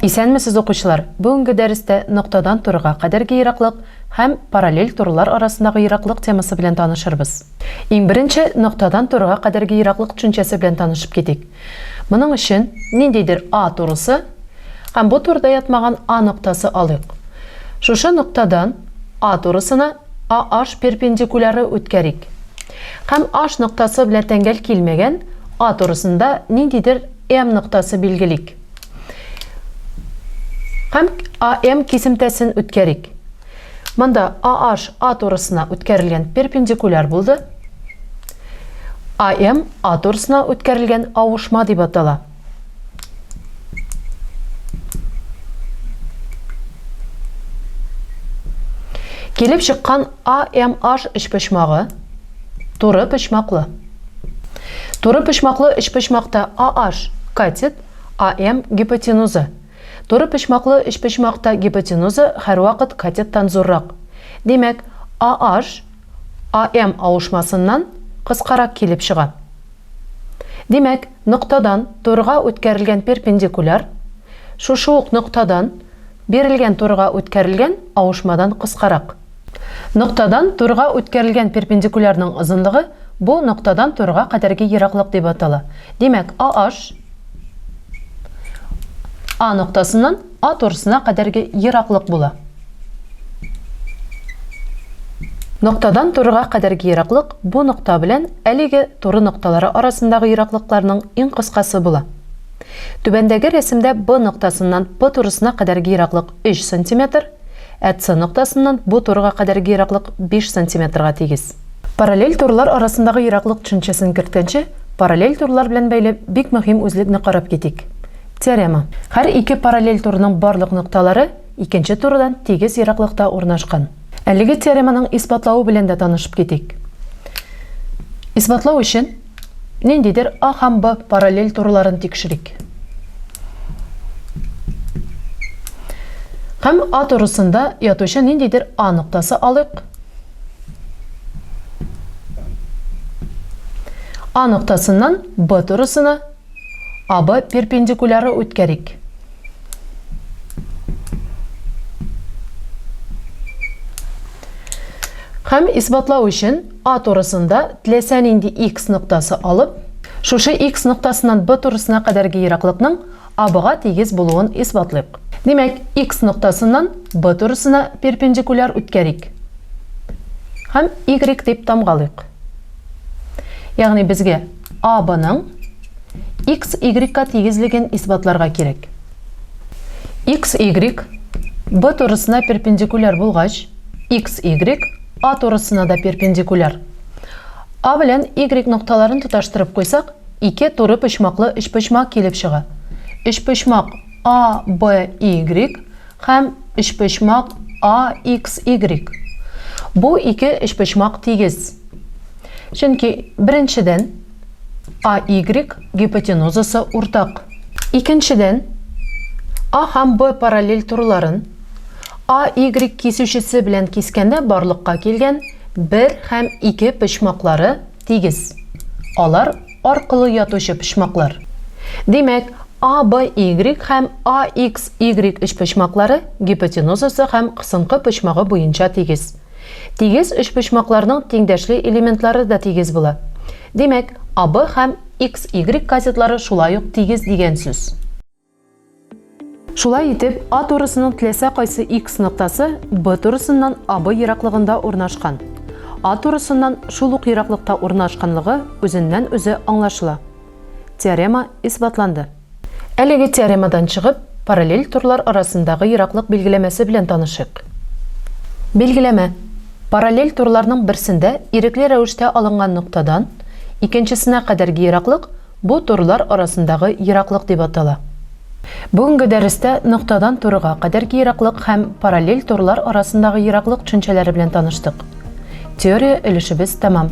Исәнмесез, укучылар! Бүгенге дәрестә ноктадан турыга кадәрге ераклык һәм параллель турылар арасындагы ераклык темасы белән танышырбыз. Иң беренче ноктадан турыга кадәрге ераклык төшенчәсе белән танышып китик. Моның өчен ниндидер А турысы һәм бу турыда ятмаган А ноктасы алыйк. Шушы ноктадан А турысына АH перпендикуляры үткәрик. Һәм H ноктасы белән тәңгәл килмәгән А турысында ниндидер М ноктасы билгелик. Һәм АМ кисемтәсен үткәрик. Монда АH А турысына үткәрелгән перпендикуляр булды. АМ А турысына үткәрелгән авышма дип атала. Килеп чыккан АМH өчпочмагы туры почмаклы. Туры почмаклы өчпочмакта AH катет, АМ гипотенуза. Туры почмаклы өчпочмакта гипотенуза һәрвакыт катеттан зуррак. Димәк, AH АМ авышмасыннан кыскарак килеп чыга. Димәк, ноктадан турыга үткәрелгән перпендикуляр шушы ук ноктадан бирелгән турыга үткәрелгән авышмадан кыскарак. Ноктадан турыга үткәрелгән перпендикулярның озынлыгы бу ноктадан турыга кадәрге ераклык дип атала. Димәк, AH А ноктасыннан А турысына кадәрге ераклык була. Ноктадан турыга кадәрге ераклык бу нокта белән әлеге туры нокталары арасындагы ераклыкларның иң кыскасы була. Түбәндәге рәсемдә Б ноктасыннан П турысына кадәрге ераклык 3 сантиметр, ә С ноктасыннан бу турыга кадәрге ераклык 5 сантиметрга тигез. Параллель турылар арасындагы ераклык төшенчәсен керткәнче, параллель турылар белән бәйле бик мөһим үзлекне карап китик. Теорема. Һәр ике параллель турының барлык нокталары икенче турыдан тигез ераклыкта урнашкан. Әлеге теореманың исбатлавы белән дә танышып китик. Исбатлау өчен ниндидер А һәм Б параллель турыларын тикшерик. Һәм А турысында ятучы ниндидер А ноктасы алыйк. А ноктасыннан Б турысына АБ перпендикуляры үткәрик. Һәм исбатлау өчен А турысында теләсә нинди X ноктасы алып, шушы X ноктасыннан Б турысына кадәрге ераклыкның АБга тигез булуын исбатлыйк. Димәк, X ноктасыннан Б турысына перпендикуляр үткәрик. Һәм Y дип тамгалыйк. Ягъни безгә АБның XY-ка тигезлеген исбатларга кирәк. XY B турысына перпендикуляр булгач, XY А турысына да перпендикуляр. А белән Y нокталарын тоташтырып куйсак, ике туры почмаклы өчпочмак килеп чыга. Өчпочмак ABY һәм өчпочмак AXY. Бу ике өчпочмак тигез. Чөнки, беренчедән, АY гипотенузасы уртак. Икенчедән, А һәм Б параллель турыларын АY кисүчесе белән кискәндә барлыкка килгән бер һәм ике почмаклары тигез. Алар аркылы ятучы почмаклар. Димәк, ABY һәм AXY өчпочмаклары гипотенузасы һәм кысынкы почмагы буенча тигез. Тигез өчпочмакларның тиңдәшле элементлары да тигез була. Димәк, АБ һәм XY катетлары шулай ук тигез дигән сүз. Шулай итеп, А турысының теләсә кайсы X ноктасы Б турысыннан АБ ераклыгында урнашкан. А турысыннан шул ук ераклыкта урнашканлыгы үзеннән-үзе аңлашыла. Теорема исбатланды. Әлеге теоремадан чыгып, параллель турлар арасындагы ераклык билгеләмәсе белән танышыйк. Билгеләмә. Параллель турларның берсендә ирекле рәвештә алынган ноктадан икенчесенә кадәрге ераклык бу турлар арасындагы ераклык дип атала. Бүгенге дәрестә ноктадан турыга кадәрге ераклык һәм параллель турлар арасындагы ераклык төшенчәләре белән таныштык. Теория өлешебез тәмам.